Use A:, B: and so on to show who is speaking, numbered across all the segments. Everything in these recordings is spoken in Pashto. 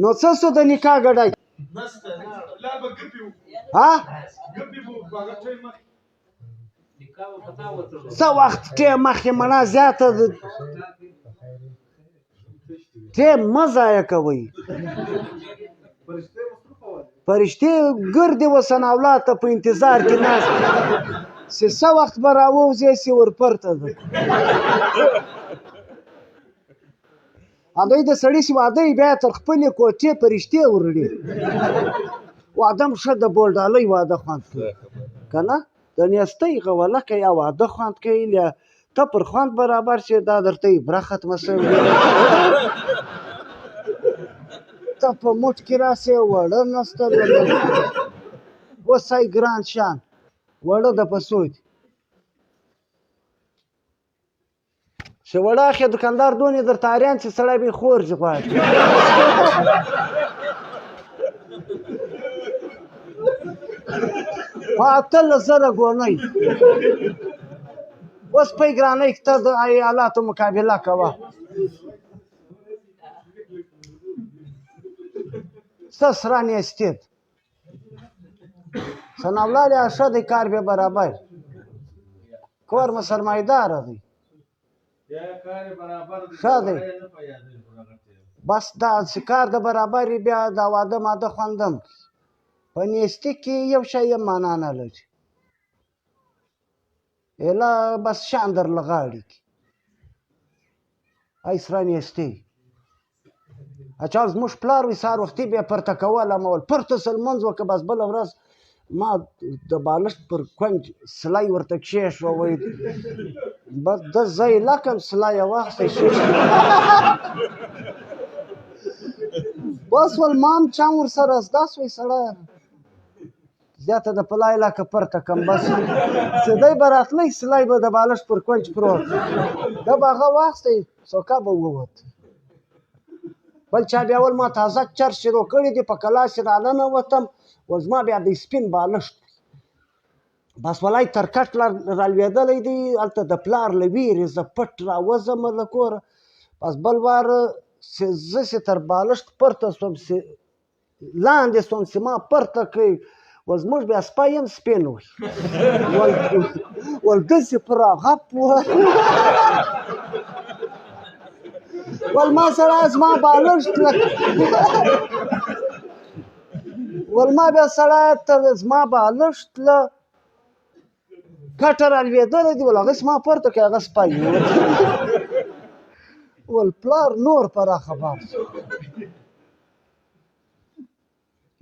A: نو څه سو د نکاح ګډای؟ ها، څه وخت ټیم مخکې مڼه زیاته ده، ټیم مه ضایع کوئ. فرشتې ګردې وسن اولاد ته په انتظار کې ناست چې څه وخت به راووځې چې ورپرته ده. هغوی د سړي چې واده یې بیا تر خپلې کوټې فرشتې وروړي. واده هم ښه د بولډالۍ واده خوند کوي که نه، د نیستۍ غولکه یا واده خوند کوي، له ته پر خوند برابر شې، دا درته عبره ختمه شوې، ته په موټ کې راسې وړه نسته. اوس ای ګران شان وړه د پسو دي چې وړه اخلې، دوکاندار دونې درته اریان چې سړی به یې خور ځي غواړي. په 18,000 ګونۍ اوس په ګرانۍ کې ته د ایالاتو مقابله کوه. څه سره نیستې ده سناولالی ښه دی، کار به برابر، کور مو سرمایداره دی، ښه دی. بس دا چې کار د برابر بیا دا واده ماده خوندم په نیستي کې یو شی یې معنا نه لري، اله بس شان در له غاړې کي ای سره نیستي. اچھا زموږ پلار وي سهار وختي بیا پرته کوله، ما ول پرته سه لمونځ وکړه. بس بله ورځ ما د بالښت پر کونج سلی ورته کښېښوه، وایي بس ده زه یې لکم سلی یې واخیستی شي. بس ول ما هم چم ورسره زده سوی سړی زیاته د پلای لکه پرته کم، بس چې دی به راتلی سلی به د بالښت پر کونج پروت، ده به هغه واخیستی څوکه به ووت. بل چا بیا ول ما تازه چرس شروع کړي دي، په کلا چې راننوتم ول زما بیا د سپین بالښت بس ولای تر کټ رالوېدلی دی، هلته د پلار له ویرې زه پټ راوځم له کوره. بس بل وار چې زه چې تر بالښت پرته سوم چې لاندې سوم چې ما پرته کړی، ول زموږ بیا سپی هم سپین وي، ول داسې پر غپ ول ما سره زما بالښت ول ما بیا سړی ته زما بالښت له کټه رالوېدلی دی، ول هغه زما پورته کړی هغه سپی ول پلار نور په را خبر شو.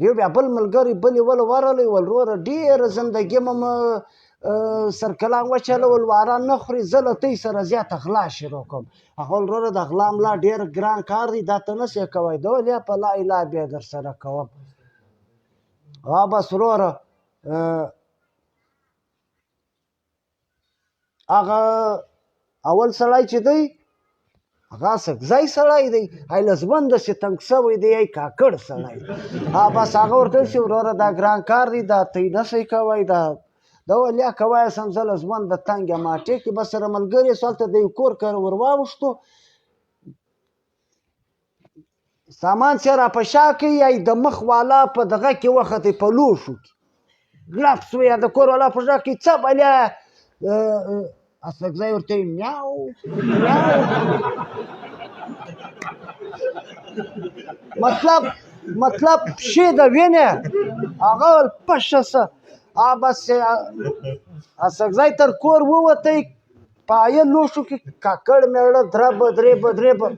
A: یو بیا بل ملګری بلې ول ورغلی، ول وروره ډېره زندګي مو سرکلان وچلول، واران نه خوري، زه له تی سره زیاته غلا شروع کوم. هغه ول وروره د غلا ملا ډېر ګران کار دی، دا ته نه سې کوی. ده ول یا په لا اله بیا در سره کوم. ها بس وروره هغه اول سړی چې دی هغه اڅکزی سړی دی، ای له ژونده چې تنګ سوی دی، ای کاکړ سړی دی. ها بس هغه ورته ویل چې وروره دا ګران کار دی، دا تی نه سئ کوی، دا ده ویل یا کوی سم، زه له ژونده تنګ یم. ټیک بس سره ملګري سو، هلته د یو کور کره ور واوښتو، سامان چې را په شا کوي ای د مخ والا په دغه کې وختی په لوښو کې ګلپ سو، یا د کور والا په غږ کې څه بلیا اڅکزی ورته وایي میاو میاو، مطلب پښې د وینې هغه ول پشه سه. بس اڅکزی تر کور ووتی، پایه لوښو کې کاکړ مېړه دربه درېبه درېبه،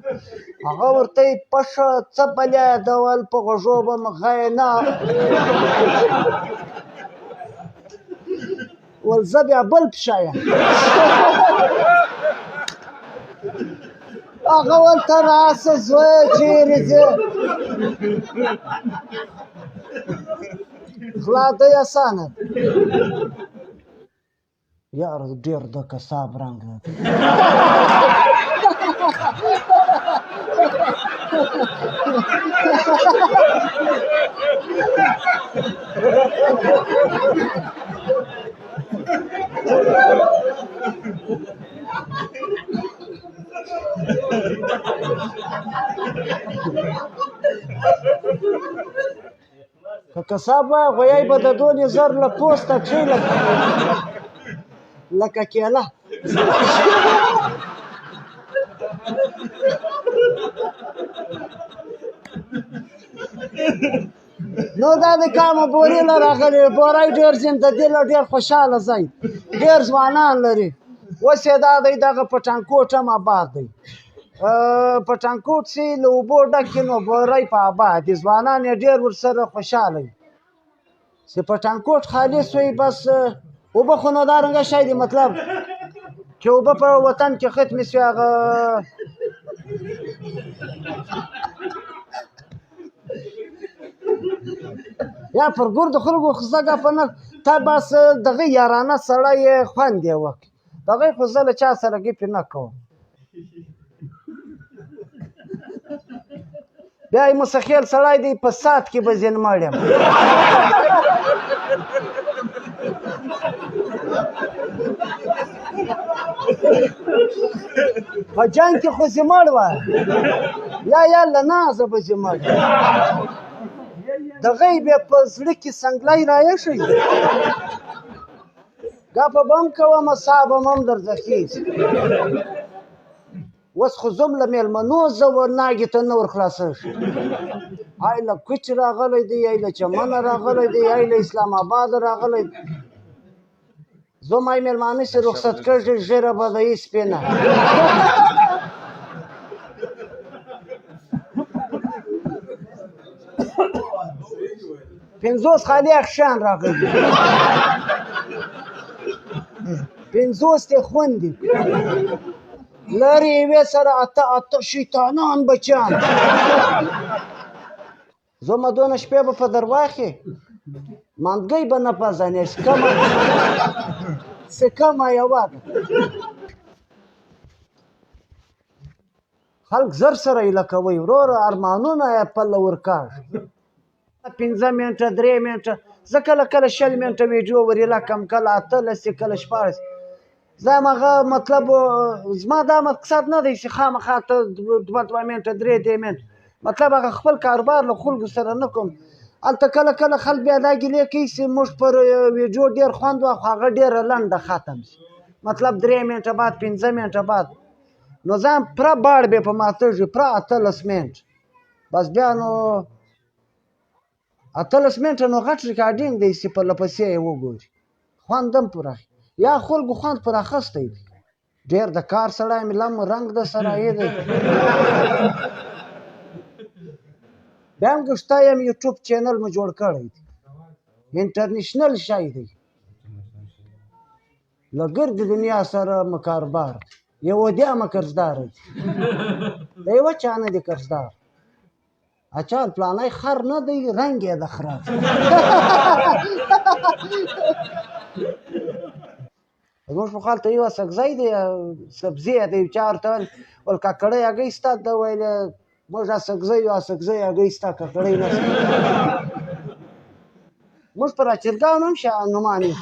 A: هغه ورته یې پښه څه بلیا ده ول په غوږو به مې غی نه ول زه بیا بل پښه یم. هغه ورته راسه زویه چېرې ځې، غلا دی اسانه ده یاره، ډېر د کساب رنګ دی. که قصاب وای غویی به د دونې زر له پوسته کښې لکه کیله. نو دا د کامه بوري له راغلی، بوری ډېر زنده دله، ډېر خوشحاله ځای، ډېر ځوانان لري. اوس یې دا دی دغه پټانکوټ هم آباد دی. پټانکوټ چې له اوبو ډک کړي نو بوری په آباد دي، ځوانان یې ډېر ورسره خوشحاله وي. چې پټانکوټ خالي سوی بس اوبه خو نو دا رنګه شی دی، مطلب چې اوبه په وطن کې ختمې سوې هغه یا پر ګردو خلکو خو زه ګپه نه تا بس دغه یارانه سړی یې خوند یې وکړ، دغه خو زه له چا سره ګپې نه کوم. بیا یې موسخېل سړی دی، په ساعت کې به ځینې مړ یم. په جنګ کې خو ځې مړ وه، یا یا له نازه به ځې مړ. دغه یې بیا په زړه کې سنګلی رایښی، ګپه به هم کوم ساه به هم درته خېژي. اوس خو زم له مېلمنو زه ورناګې ته نه ورخلاصېږم. ای له کوچ راغلی دی، ای له چمنه راغلی دی، ای له اسلام آباده راغلی دی. زه ما مېلمانه چې رخصت کړي ږیره به د یې سپینه. 50 خالي اخشان راغلي، 50 ته خوندي لري یوې سره اته اته شیطانان بچیان. زما دونه شپې به په درواخې ماندګۍ به نه پزنې، څه کمه یوه ده. خلک زر سره ایله کوي وروره، ارمانونه یې پله ورکاږي. 5 منټه 3 منټه، زه کله کله 20 منټه ویډیو وریله کم، کله 18 کله 16. زه هم هغه مطلب زما دا مقصد نه دی چې خامخا ته 2 منټه 3 منټه، مطلب هغه خپل کاروبار له خلکو سره نه کوم. هلته کله کله خلک بیا دا ګیلې کوي چې موږ پر ویډیو ډېر خوند وه، خو هغه ډېره لنډه ختم شي، مطلب 3 منټه بعد 5 منټه بعد. نو ځان پره باړ بیا په ماتېږي، پره 18 منټ بس. بیا نو 18 منټه نو غټ ریکارډینګ دی چې پرله پسې یې وګوري، خوند هم پر اخلي. یا خلکو خوند پر اخیستی دی. ډېر د کار سړی مې لم رنګ د سره یې دی. بیا هم ګشته یم، یوټیوب چینل مو جوړ کړی دی، انټرنیشنل شی دی، له ګردې دنیا سره مو کاروبار دی. یهودیان مو قرضدار دي، د یوه چا نه دي قرضدار. اچار پلانی خر نه دی، رنګ یې د خره. زموږ په خال ته یو سبزی دی، سبزی دی، چا ورته ویل ول کاکړۍ هګۍ سته؟ ده ویل موږ اڅکزی یو، اڅکزی هګۍ سته، کاکړۍ نه سته. موږ پر چرګانو هم نومان یو،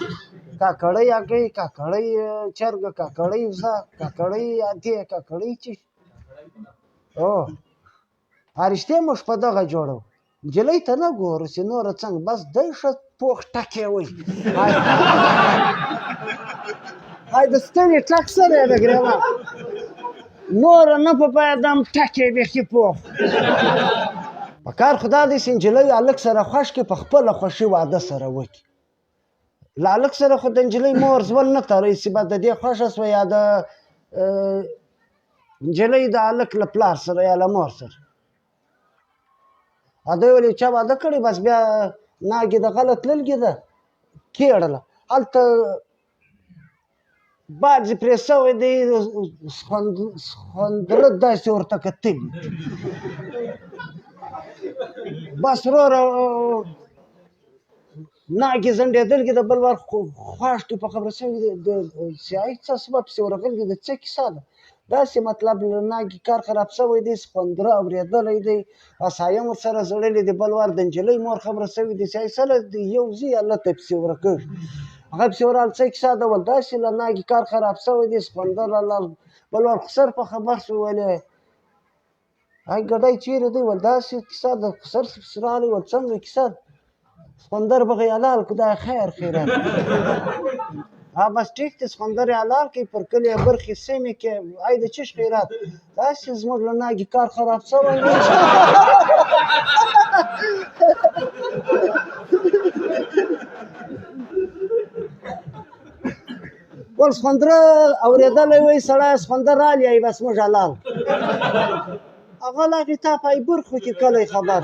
A: کاکړۍ هګۍ، کاکړۍ چرګه، کاکړۍ وزه، کاکړۍ ادې، کاکړۍ چی. او رشتې موږ په دغه جوړو، نجلۍ ته نه ګورو چې نوره څنګه، بس دی ښه پوخ ټکی وایي. های د ستنې ټک سره یې د ګرېوان نوره نه په پیدم ټکی بیخي پوخ. په کار خو دا دی چې نجلۍ هلک سره خوښ کړي، په خپله خوښي واده سره وکړي. له هلک سره خو د نجلۍ مور ژوند نه تړي چې بس د دې خوښه سوه، یا د نجلۍ د هلک له پلار سره یا له مور سره. دی ویل چا واده کړی، بس بیا ناګې د غله تللګې ده کېړله، هلته باج پرې سوی دی، سخوندره داسې ورته کتلي. بس وروره ناګې ځنډېدلګې د بل وار خوښ کې په خبره سوی دی، د سیاهي څه سبب پسې ورغلګې د څه کیسه ده؟ داسې مطلب له ناګې کار خراب سوی دی، سخوندره اورېدلی دی، اسایم ورسره زړلې دی. بل وار د نجلۍ مور خبره سوې دی، سیاهي څه یو ځي هلته پسې ورکږي، هغه پسې ورغله څه کیسه ده؟ ول داسې له ناګې کار خراب سوی دی، سخوندره لاړ. بل وار خسر په خبر سو، ویلې آی ګډای چیرې دی؟ ول داسې کیسه د خسر پسې راغلی. ول څنګه کیسه؟ سخوندر به حلال کړو، دا خیر خیرات. ها بس ټیک دی، سخوندر یې حلال کړي، پر کلي یې برخې سیمې کې. آی د چش خیرات؟ داسې زموږ له ناګې کار خراب شوی دی. ول سخوندره اورېدلی وای سړی، سخوندر رالی ای بس موږ حلال. هغه لا تا په برخو کې کلی خبر.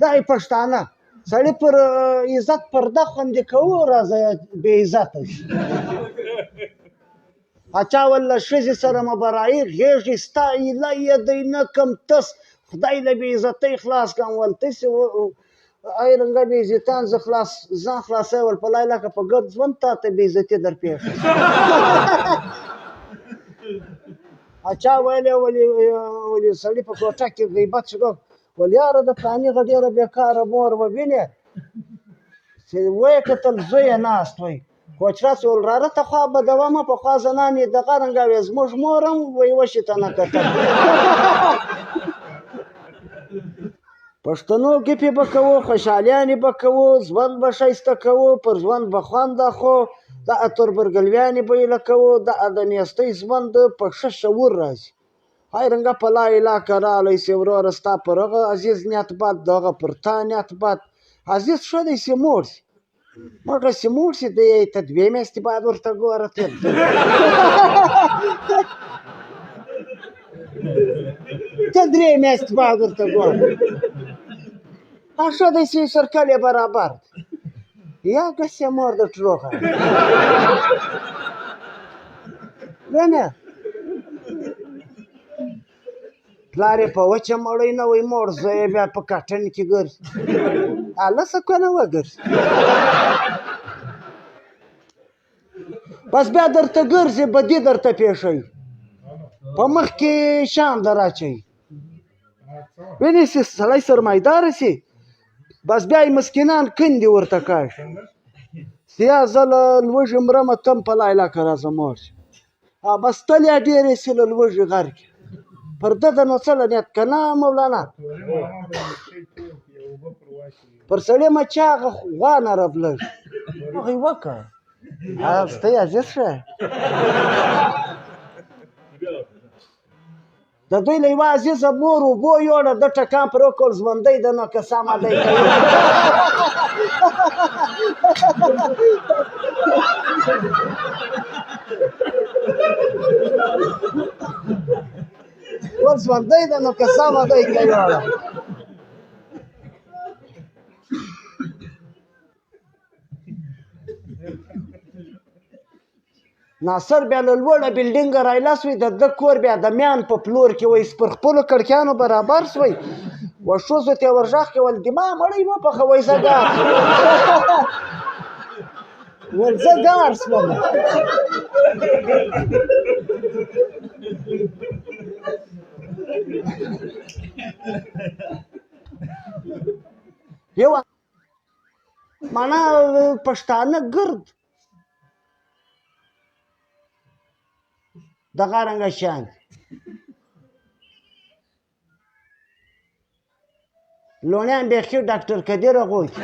A: دا یې پښتانه سړي پر عزت پرده خوندي کوو، راځه بې عزته شي. اچا ول له ښځې سره مبرایي غېږې ستا ایله یې دی نه کم تس خدای له بې عزتۍ خلاص کړم. ول تسې ای رنګه بې عزتان زه خلاص ځان خلاصوي. ول په لای لکه په ګرد ژوند تا ته بې عزتي در پېښه. اچا ویلې ولې سړي په کوټه کې غیبت شروع. ول یاره د فلاني غ ډېره بېکاره مور ووینې چې ویې کتل زوی یې ناست وی. کوچرا سول راره ته خوا بدوه مه، پخوا زنانې دغه رنګه وې، زموږ مور هم وی وشي ته نه کتل. پښتنو ګپې به کوو، خوشحالیانې به کوو، ژوند به ښایسته کوو، پر ژوند به خوند اخو، د تربرګلویانې به یې لکوو، د د نیستۍ ژوند په ښه شعور راځي. های رنګه په لا علاقه راغلی سي وروره، ستا پر هغه عزیز نیت بد، د هغه پر تا نیت بد. عزیز ښه دی چې موړ سي، مګر چې موړ سي دی ته دوې میاشتې بعد ورته ګوره ته ته درې میاشتې بعد ورته ګوره. ښه دی چې سرکل یې برابر دی، یا ګس یې مور د ټروغه وینې. پلار یې په وچه مړۍ نه وی موړ، زوی یې بیا په کاټن کې ګرځي. هله څه کنه وګرځي، بس بیا درته ګرځي، بدي درته پېښوي، په مخ کې شان در اچوي. وینې چې سړی سرمایدار سي، بس بیا یې مسکینان کندې ورته کاږي. سیا زه له لوږې مرمه، تم په لا علاقه راځه موړ سي. بس تل یې ډېرې سي له لوږې غر کې پر ده د نو څه له نیت که نه مولانا پر سړي مچه هغه غوا نه ربلږي. هغه یې وکړه ستی عزیز شه. د دوی له یوه عزیزه مور اوبو یوړه، ده ټکان پر وکړ، ژوندی ده نو که سمه دی کوي. ول ژوندی ده نو که سمه دی کوي. ناصر بیا له لوړه بلډینګه رایله سوی، د ده کور بیا د میان په پلور کې وی، پر خپلو کړکیانو برابر سوی. و ښځو ته یې ورغږ کړ، ول دما مړی مه پخوئ، زه ګار ول زه ګار سوم. یو معنا پښتانه ګرد دغه رنګه شیان دي. لوڼیان بیخي ډاکټر قدیر هغو دي.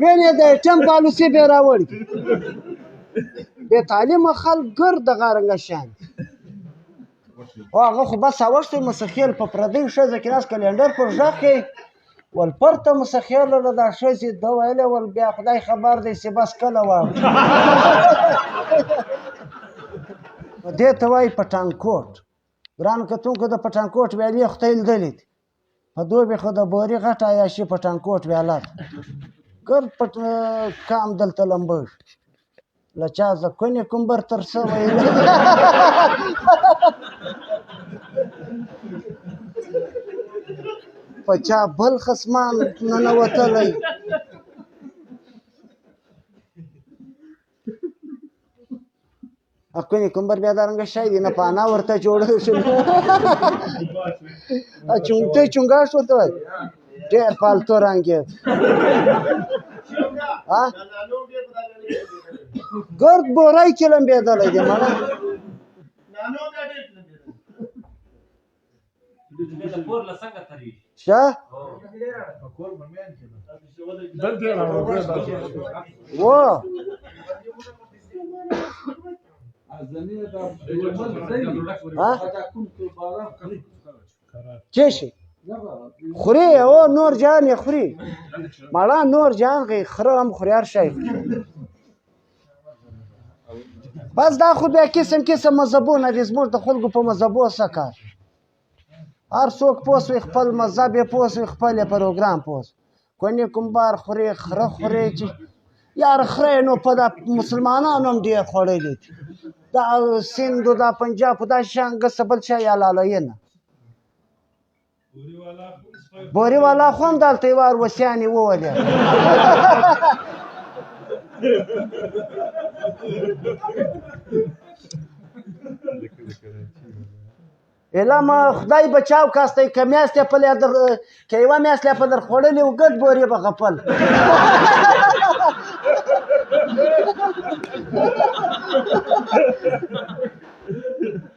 A: وینې د ایټم پالیسي به یې راوړي. بې تعلیمه خلک ګرد دغه رنګه شیان دي. او هغه خو بس اوښتی مسخېل په پردۍ ښځه کې ناست کلینډر پر غږ کوي. ول پرته مسخېل له دا ښځې ده ویلې، ول بیا خدای خبر دی چې بس کله واوړي. دې ته وایي پټانکوټ. ګران کتونکو د پټانکوټ ویالې خو ته یې لیدلې دي. په دوبي خو د بوري غټه عیاشي پټانکوټ ویاله ده. ګرد پټ کام دلته لمبږي. له چا زه کونې کومبر تر سوی. په چا بل خصمان ننوتلی. کونې کومبر بیا دا رنګه شی دی، نه پانا ورته جوړه شي. ته چونګاښ ورته وایې؟ ډېر پالتو رنګ یې. ګرد بوری کې لمبېدلی دی مړه. شه و چه شي خوري؟ او نور جان یې خوري مړه، نور جان غي خره هم خوري، هر شی خوري. بس دا خو بیا قسم قسم مذهبونه دي. زموږ د خلکو په مذهبو څه کار؟ هر څوک پوه سوی خپل مذهب یې پوه سوی، خپل یې پروګرام پوه سوی. کونې کوم بار خوري، خره خوري چې یار خره یې نو په دا مسلمانانو هم ډېر خوړلي دي. دا سندو دا پنجاب دا شیان ګسه بل شی حلالوي نه. بوري والا خو هم دلته یو وار وسیانې وولې. اله ما خدای بچاو کاستی که میاشت یې په در که یوه میاشت لا په در خوړلې و ګډ بوري به غپل.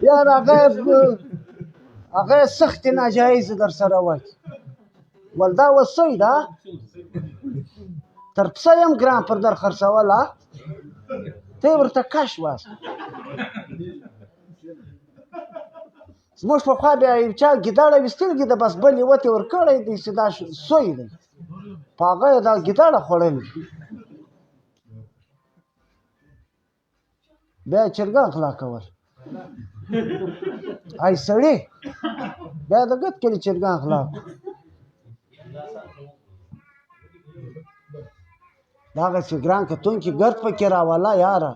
A: یار هغه سختې ناجایزې در سره وکړي. ول دا وسوی ده تر پسه یې هم ګران پر در خرڅوله، ته یې ورته کش واست. زموږ په خوا بیا یو چا ګیدړه وي سترګې ده، بس بل یې وتې ورکړی دی چې دا سوی دی، په هغه یې دا ګیدړه خوړلې. بیا یې چرګان غلا کول. ای سړي بیا د ګد کلي چرګان غلا کړو. دغسې ګران کتونکي ګرد پکې راوله یاره.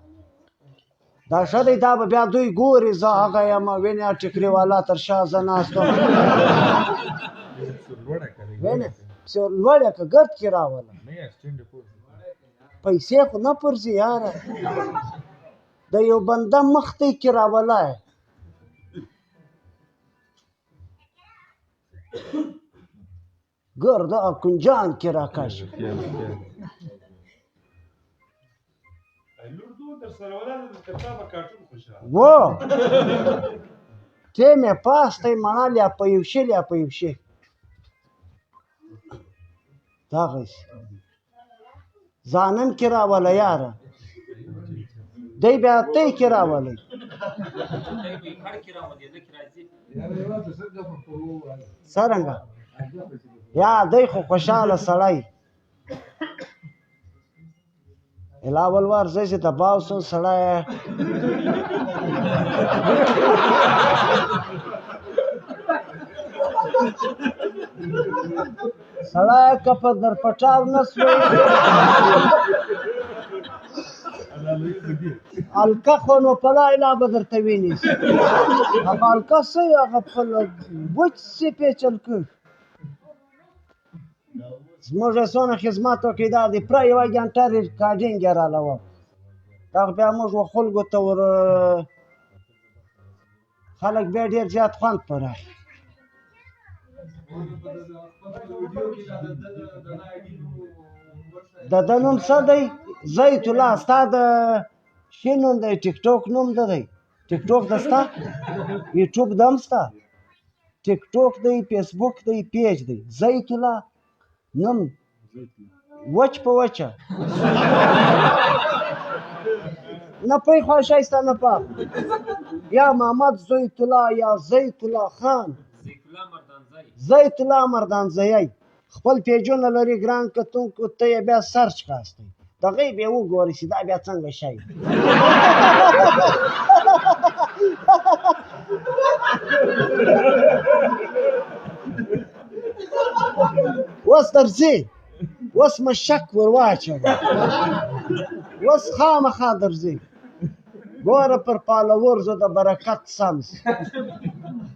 A: دا ښه دی، دا به بیا دوی ګوري زه هغه یم، وینې ټیکري والا تر شا زه ناست وم. وینې څه لوړه که ګرد کې راوله، پیسې خو نه پرځي یاره. د یو بنده مخ ته کې راوله. ګرده کنجان کې راکش. و ته مې پاستی مڼه لا په یو شي لا په یو شي دغسې ځانن کې راوله یاره. دی بیا تی کې راولئ. څرنګه یا دی خو خوشحاله سړی. الاول وار زه چې د باوسو سړی سړی که په در پټاو نه سوی الکه خو نو په لا اله به درته وینیسي. هغه الکه څه هغه خپل وچ څه پیچل کړ. زموږ یې څونه خدمت وکړي، دا دی پوره یوه ګنټه ریکارډینګ یې راله وکړ. دا خو بیا موږ و خلکو ته ور خلک بیا ډېر زیات خوند پر اخلي. د ده نوم څه دی؟ زیت الله. ستا د شي نوم دی، ټیک ټوک نوم ده دی. ټیک ټوک د ستا، یوټیوب د هم ستا، ټیک ټوک دی، فیسبوک دی، پیج دی. زیت الله نوم وچ په وچه نه پی خوا شایسته نه پاک. یا محمد زیت الله یا زیت الله خان، زیت الله مردانزی خپل پیجونه لري. ګران کتونکو ته یې بیا سرچ کاستئ، دغه یې بیا وګورئ چې دا بیا څنګه شی. اوس درځي، اوس مې شک ور واچوه، اوس خامخا درځي. ګوره پر پالور زه د برکت سم سي.